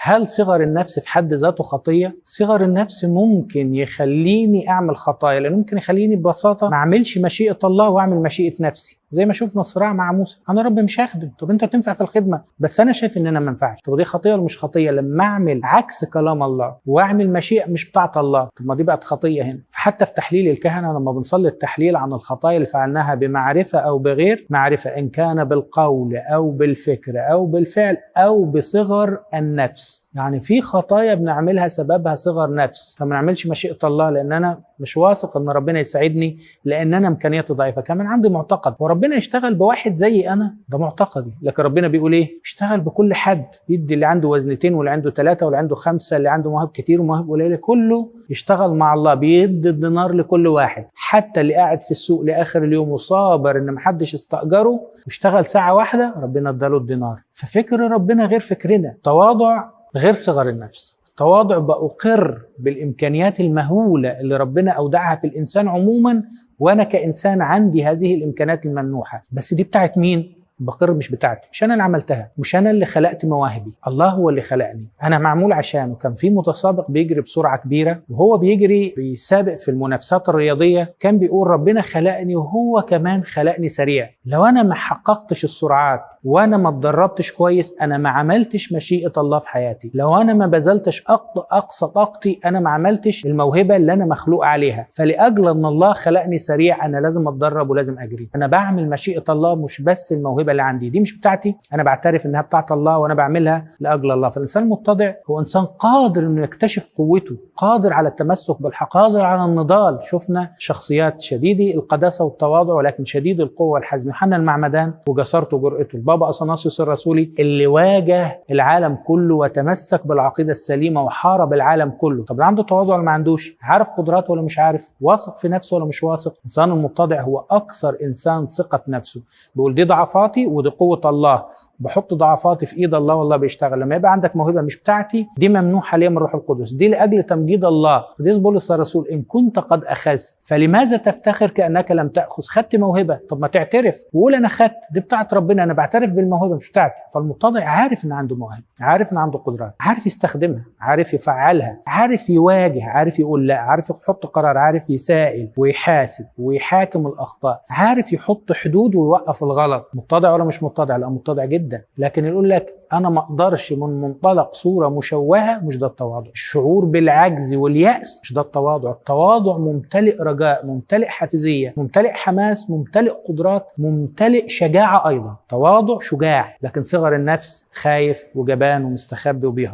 هل صغر النفس في حد ذاته خطية؟ صغر النفس ممكن يخليني أعمل خطايا، لأنه ممكن يخليني ببساطة ما أعملش مشيئة الله وأعمل مشيئة نفسي، زي ما شفنا صراع مع موسى، أنا رب مش هخدم، طب أنت تنفع في الخدمة بس أنا شايف إن أنا ما ينفعش. طب دي خطية ولا مش خطية؟ لما أعمل عكس كلام الله وأعمل مشيئة مش بتاعة الله، طب ما دي بقت خطية هنا. فحتى في تحليل الكهنة لما بنصلي التحليل عن الخطايا اللي فعلناها بمعرفة أو بغير معرفة، إن كان بالقول أو بالفكر أو بالفعل أو بصغر النفس، يعني في خطايا بنعملها سببها صغر نفس، فما نعملش مشيئة الله لأن أنا مش واثق إن ربنا يساعدني، لأن أنا إمكانياتي ضعيفة. كمان عندي معتقد وربنا يشتغل بواحد زي أنا، ده معتقدي، لكن ربنا بيقول إيه؟ اشتغل بكل حد، يدي اللي عنده وزنتين واللي عنده 3 واللي عنده 5، اللي عنده مواهب كتير ومواهب قليلة، كله يشتغل مع الله، بيدي الدينار لكل واحد، حتى اللي قاعد في السوق لآخر اليوم وصابر إن محدش استأجره واشتغل ساعة واحدة ربنا اداله الدينار. ففكر ربنا غير فكرنا، تواضع غير صغر النفس، تواضع بأقر بالإمكانيات المهولة اللي ربنا أودعها في الإنسان عموما، وأنا كإنسان عندي هذه الإمكانيات الممنوحة، بس دي بتاعت مين؟ بقر مش بتاعتي، مش أنا اللي عملتها، مش أنا اللي خلقت مواهبي، الله هو اللي خلقني، أنا معمول عشانه. كان في متسابق بيجري بسرعة كبيرة، وهو بيجري بيسابق في المنافسات الرياضية، كان بيقول ربنا خلقني وهو كمان خلقني سريع، لو أنا ما حققتش السرعات وأنا ما اتدربتش كويس أنا ما عملتش مشيئة الله في حياتي، لو أنا ما بذلتش أقصى طاقتي أنا ما عملتش الموهبة اللي أنا مخلوق عليها، فلأجل أن الله خلقني سريع أنا لازم أتدرب ولازم أجري، أنا بعمل مشيئة الله مش بس الموهبة اللي عندي دي مش بتاعتي، أنا بعترف إنها بتاعت الله وأنا بعملها لأجل الله. فالإنسان المتضع هو إنسان قادر إنه يكتشف قوته، قادر على التمسك بالحق، قادر على النضال. شفنا شخصيات شديدي القداسة والتواضع ولكن شديد القوة والحزم، يوحنا المعمدان وجسارته وجرأته، البابا أثناسيوس الرسولي اللي واجه العالم كله وتمسك بالعقيدة السليمة وحارب العالم كله. طب عنده تواضع ولا ما عندوش؟ عارف قدراته ولا مش عارف؟ واثق في نفسه ولا مش واثق؟ الإنسان المتضع هو أكثر إنسان ثقة في نفسه، بيقول دي ضعفاتي ودي قوة الله، بحط ضعفاتي في ايد الله والله بيشتغل. لما يبقى عندك موهبة مش بتاعتي دي ممنوحه ليا من الروح القدس، دي لاجل تمجيد الله. قديس بولس الرسول ان كنت قد اخذت فلماذا تفتخر كانك لم تاخذ؟ خدت موهبة، طب ما تعترف وقول انا خدت، دي بتاعت ربنا، انا بعترف بالموهبه مش بتاعتي. فالمتضع عارف ان عنده موهبة، عارف ان عنده قدرات، عارف يستخدمها، عارف يفعلها، عارف يواجه، عارف يقول لا، عارف يحط قرار، عارف يسائل ويحاسب ويحاكم الاخطاء، عارف يحط حدود ويوقف الغلط. متضع ولا مش متضع؟ لا متضع جدا. لكن يقول لك انا ما اقدرش من منطلق صوره مشوهة، مش ده التواضع. الشعور بالعجز والياس مش ده التواضع. التواضع ممتلئ رجاء، ممتلئ حافزيه، ممتلئ حماس، ممتلئ قدرات، ممتلئ شجاعة ايضا. تواضع شجاع، لكن صغر النفس خايف وجبان ومستخبي وبيهرب.